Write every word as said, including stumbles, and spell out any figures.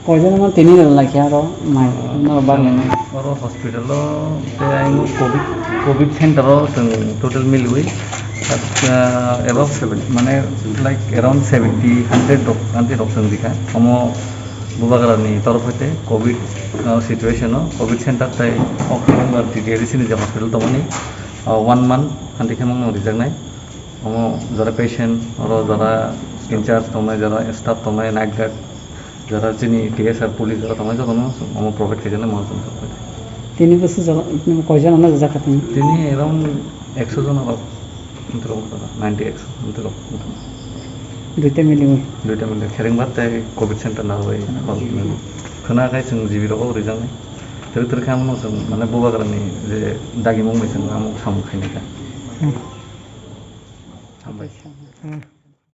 Koijon no tini rwlaikha aro mai no bagwi. Oro hospital o tei ayang covid, covid center o chwng total miliwi, ah, above seven, mane, like, around seventy, hundred rok, hundred rok chwng rikha. Omo Bubagra ni torof hoite covid, ah, situation o covid center tei October T T A D C ni je hospital tongmani, ah, one month hanti khe mangno rijaknai. Omo jara patient, oro jara in charge tongnai, jara staff tongnai, night guard, jara chini T S R police jara tongnai, jotono omo provide khaijana mo jang. Tini bwswk jora, koijon ano rijak kha tini? Tini around ekso jon rok, ninety ekso, ninety rok. Duita miliwi? Duita miliwi, Kherengbar tei covid center narwgwi. Khwna khai chwng G B rogo rijaknai. Twrwk twrwk khe amno chwng, mane, Bubagrani je dagimung bai chwng amok samung khainai kha. Hmm. Hambai. Hmm.